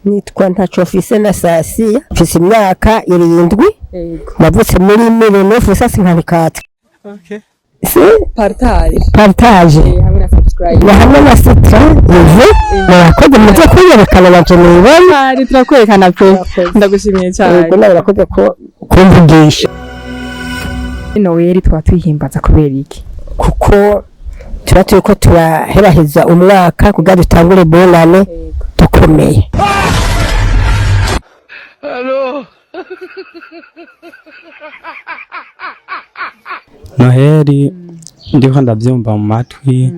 Nitwa Ntacofise na Sasiya, mfise imyaka 7. Navutse muri 1954. Si Partage. Partage. Hamwe na subscribe. Na hamwe na sitra ive murakoze, muze kwiyerekana nanje nibone. Hari turakwerekana pe, ndagushimiye cyane. Yego, nawe urakoze ko kumvugisha. Noel twaba tuyihimbaza kubera iki? Kuko tuba turiko turaheraheza umwaka kugira dutangure bonane dukomeye. Noheli ndiko ndavyumva mu matwi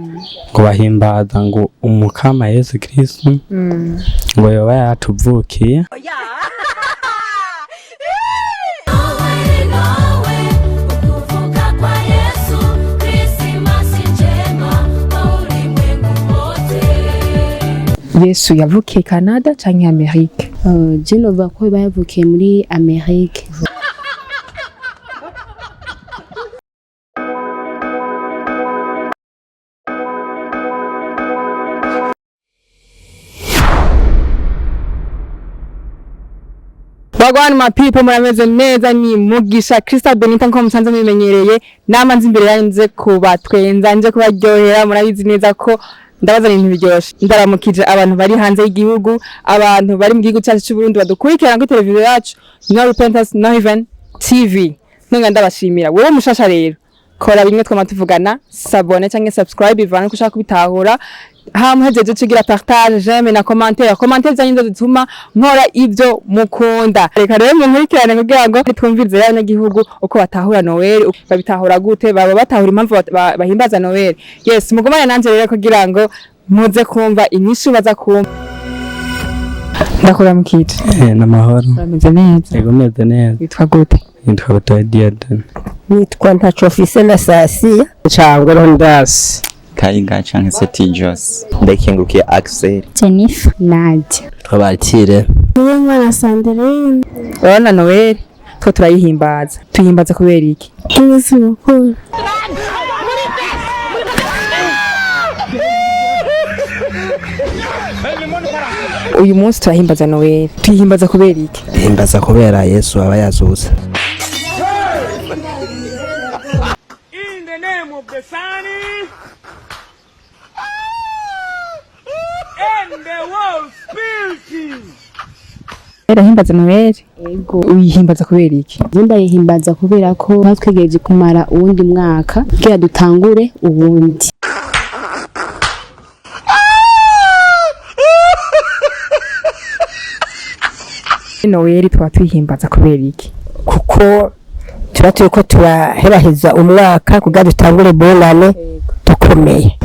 ngo bahimbaza ngo umukama Yesu Kristo ngo yoba yaratuvukiye. Kuvuka kwa Yesu, Krismasi njema kwa ulimwengu wote. Yesu yavukiye Canada canke Amerika? Je novuga ko bavukiye muri Amerika. Wagwan my people, murameze neza? Ni Mugisha Krista Benita nko musanze mubimenyereye, nama nzi imbere yanyu nze kubatwenza, nje kubaryohera. Murabizi neza ko ndabazana ibintu biryoshe. Ndaramukije abantu bari hanze y'igihugu, abantu bari mu gihugu cyacu cy'u Burundi badukurikirana kuri televiziyo yacu No Repentance No Heaven TV. Nonga ndabashimira. Wewe mushasha rero, kora bimwe twama tuvugana, s'abonner cyangwa subscribe bivana uko ushaka kubitahura. Hama uhejeje ugira partage, j'aime na commentaire. Commentaire zanyu nizo zituma nkora ibyo mukunda. Reka rero munkurikirane kugira ngo twumvirize abanyagihugu uko batahura Noel, babitahura gute, baba batahura impamvu bahimbaza Noel. Yes, mugumane nanje rero kugira ngo muze kumva inyishu baza kumva. Ndakuramukije. N'amahoro. Urameze neza? Yego, meze neza. Witwa gute? Nitwa Butoyi Dieudonne. Nitwa Ntacofise na Sasiya. Cyangwa Rondas. Kayiga canke se Tijos. Ndayikengurukiye Axel. Jennifer, Nadia. Twabakire. Niwemana Sandrine. Urabona Noel two turayihimbaza, tuyihimbaza kubera iki? Umunsi mukuru. Uyu munsi turahimbaza Noel, tuyihimbaza kubera iki? Himbaza kubera Yesu aba yazutse. Irahimbaza Noel. Yego. Uyihimbaza kubera iki? Je ndayihimbaza kubera ko batwegereje kumara uwundi mwaka kugira dutangure uwundi. Noel twaba tuyihimbaza kubera iki? Kuko tuba turiko turaheraheza umwaka kugira dutangure bonane dukomeye.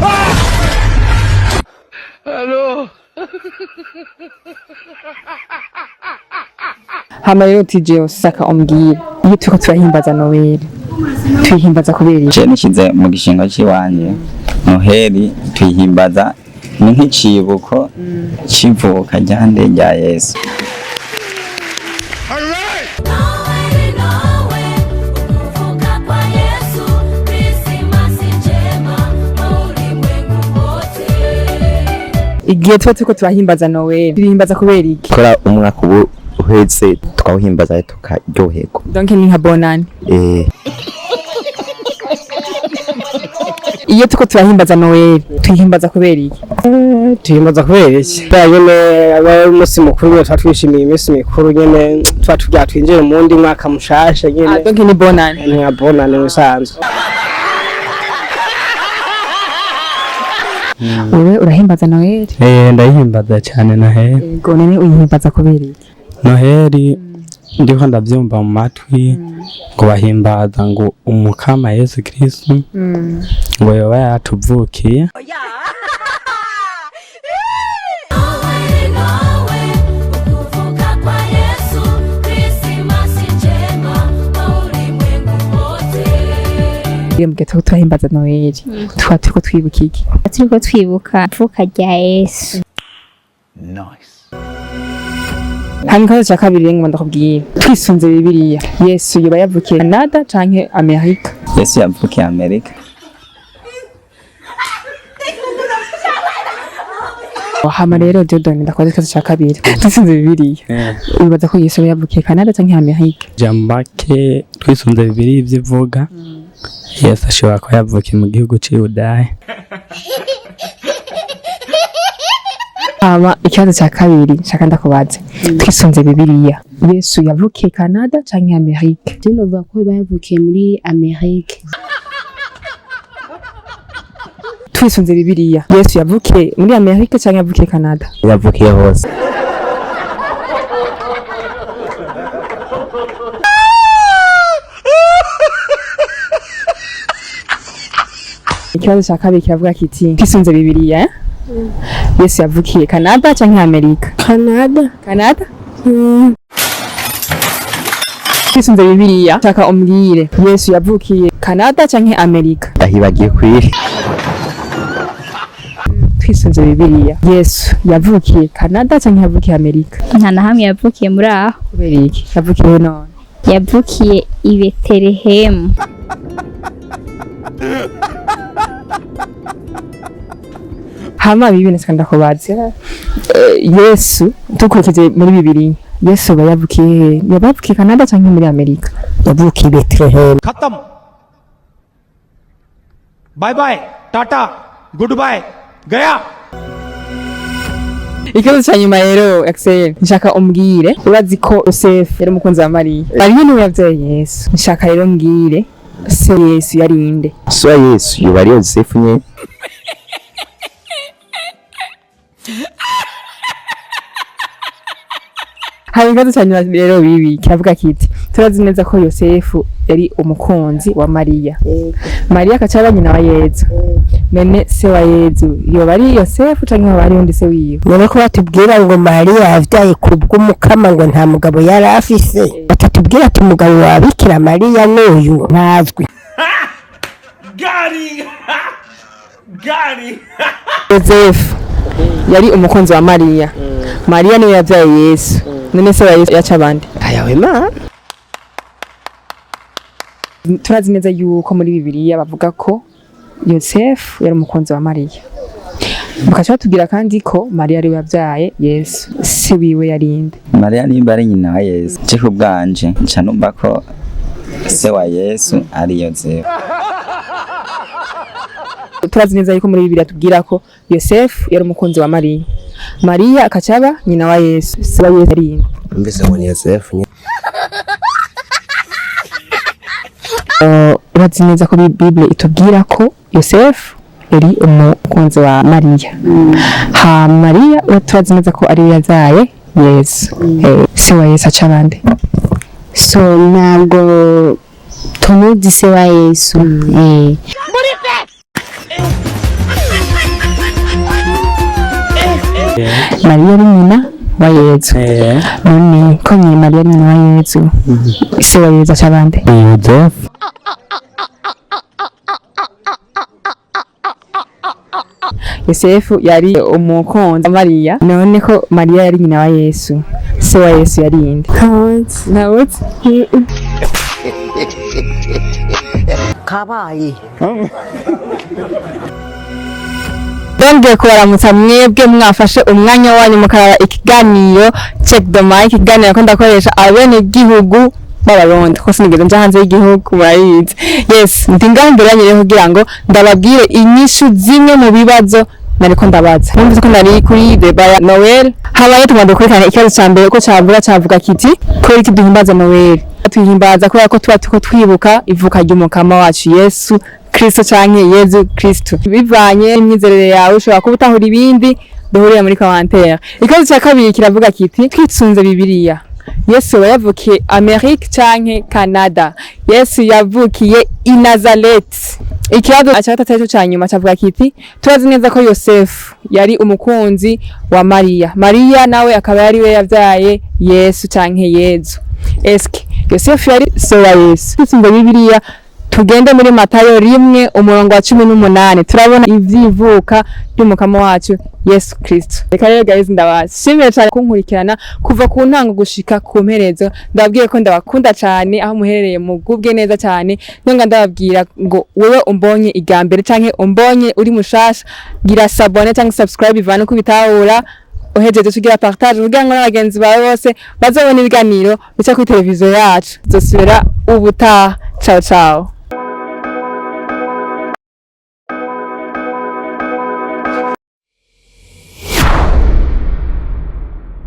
Hama rero TJ Osaka, umbwire, iyo turiko turahimbaza Noel tuyihimbaza kubera iki? Je nishize mu gishingo ciwanje, Noheli tuyihimbaza ni nk'icibuko c'ivuka ryande rya Yesu. Noeli, Noel, kuvuka kwa Yesu, Krismasi njema kwa ulimwengu wote. Igihe tuba turiko turahimbaza Noel tuyihimbaza kubera iki? Kora umwaka ubu uheze tukawuhimbaza tukaryoherwa. Donc ni nka bonane. Iyo turiko turahimbaza Noel tuyihimbaza kubera iki? Tuhimbaza kubera iki? Kubera nyene aba ari umunsi mukuru nyene, tuba twishimiye iminsi mikuru nyene, tuba tugira twinjire mu wundi mwaka mushasha nyene. Donc ni bonane. Ni nka bonane musanzwe. Wewe urahimbaza Noel? Ndayihimbaza cyane Noheli. Yego, none uyihimbaza kubera iki? Noheli ndiko ndavyumva mu matwi ngo bahimbaza ngo umukama Yesu Kristo ngo yoba yaratuvukiye. Noeli, Noel, kuvuka kwa Yesu, Krismasi njema kwa ulimwengu wote. Iyo mugihe turiko turahimbaza Noel tuba turiko twibuka iki? Turiko twibuka ivuka rya Yesu. Hanyuma ikibazo cya kabiri rero ngo ndakubwire, twisunze Bibiliya, Yesu yoba yavukiye Canada canke Amerika? Yesu yavukiye Amerika. Hama rero Jordan, ndakoze ikibazo cya kabiri. Dusinze Bibiliya, wibaza ko Yesu yavukiye Canada canke Amerika? Jambake, twisunze Bibiliya ivyo ivuga, Yesu ashobora kuba yavukiye mu gihugu c'Iyudaya. Hama ikibazo cya kabiri nshaka ndakubaze: twisunze Bibiliya, Yesu yavukiye Canada canke Amerika? Je novuga ko bavukiye muri Amerika. Twisunze Bibiliya, Yesu yavukiye muri Amerika canke yavukiye Canada? Yavukiye hose. Ikibazo cya kabiri kiravuga kiti: twisunze Bibiliya, eh? Yesu yavukiye Canada canke Amerika? Canada. Canada. Twisunze Bibiliya, shaka umbwire, Yesu yavukiye Canada canke Amerika? Ndahibagiye kwiri. Twisunze Bibiliya, Yesu yavukiye Canada canke yavukiye Amerika? Nta na hamwe yavukiye muri aho. Kubera iki? Yavukiye none? Yavukiye i Betelehemu. Hama bibi nashaka ndakubaza. Yesu, dukurikije muri Bibiliya, Yesu aba yavukiye he? Yaba yavukiye Canada canke muri Amerika? Yavukiye i Bethlehem. खत्म, bye bye, tata, good bye, गया। Ikibazo cya nyuma rero, Axel, nshaka umbwire: urazi ko Yosefu yari umukunzi wa Mariya, Mariya niwe yavyaye Yesu. Nshaka rero mbwire, se Yesu yari inde? So wa Yesu yoba ari Yosefu nyene. Hari ikibazo cya nyuma rero bibi, kiravuga kiti: turazi neza ko Yosefu yari umukunzi wa Mariya, Mariya akaca aba nyina wa Yezu. None se wa Yezu yoba ari Yosefu canke yoba ari undi se wiwe? None ko batubwira ngo Mariya yavyaye ku bw'Umukama, ngo nta mugabo yari afise, batatubwira ati umugabo wa Bikira Mariya n'uyu, ntazwi. Got him. Yosefu yari umukunzi wa Mariya, Mariya niwe yavyaye Yesu. None se wa Yesu yaca abandi? Ayawe ma. Turazi neza yuko muri Bibiliya bavuga ko Yosefu yari umukunzi wa Mariya, bakaca batubwira kandi ko Mariya ariwe yabyaye Yesu. Se wiwe yarinde? Mariya nimba ari nyina wa Yesu, je ku bwanje nca numva ko se wa Yesu ari Yozefu. Turazi neza yuko muri Bibiliya tubwira ko Yosefu yari umukunzi wa Mariya, Mariya akacaba nyina wa Yesu. Se wa Yesu yarinde? Mbese ngo ni Yosefu nyene. Urazi neza ko Bible itubwira ko Yosefu yari umukunzi wa Mariya. Ha Mariya turazi neza ko ariwe yabyaye Yesu. Se wa Yesu aca abandi? So ntabwo tumuzi se wa Yesu. Mariya ari nyina wa Yezu. None ko nyina Mariya ari nyina wa Yezu, se wa Yezu aca abandi? Yosefu. Yosefu yari umukunzi wa Mariya. None ko Mariya yari nyina wa Yesu, se wa Yesu yari inde? Ntawuzi. Kabaye. Ndongeye kubaramutsa mwebwe mwafashe umwanya wanyu mukaraba ikiganiro Check the Mic, ikiganiro ko ndakoresha abene gihugu b'Abarundi, ko sinigeze nja hanze y'igihugu, murabizi. Yes, ndi ngaho imbere yanyu rero kugira ngo ndababwire inyishu zimwe mu bibazo nariko ndabaza. Numvise ko nari kuri débat ya Noel. Habaye tugomba dukurikirane ikibazo ca mbere uko cavuga kiti: kubera iki duhimbaza Noel? Tuhimbaza kubera ko tuba turiko twibuka ivuka ry'Umukama wacu Yesu Kristo canke Yezu Kristo. Bivanye n'imyizerere yawe, ushobora kuba utahura ibindi, duhurire muri commentaire. Ikibazo ca kabiri kiravuga kiti: twisunze Bibiliya, Yesu yavukiye Amerika canke Canada? Yesu yavukiye i Nazareth. Ikibazo cya gatatu aricyo cya nyuma cyavuga kiti: turazi neza ko Yosefu yari umukunzi wa Mariya, Mariya nawe akaba yari we yabyaye Yesu canke Yezu. Eske Yosefu yari se wa Yesu? Twisunze Bibiliya. Tugende muri Matayo 1 umurongo wa 18, turabona ivyivuka ry'umukama wacu Yesu Kristo. Reka rero guys, ndabashimiye cyane kunkurikirana kuva ku ntango gushika ku mperezo. Ndababwiye ko ndabakunda cyane, aho muherereye mugubwe neza cyane. Nonga ndababwira ngo wewe umbonye irya mbere canke umbonye uri mushasha, gira s'abonner canke subscribe, ivana uko bitahura, uhejeje tugira partage kugira ngo n'abagenzi bawe bose bazobone ibiganiro bica kuri televiziyo yacu. Zosubira ubutaha. Ciao ciao.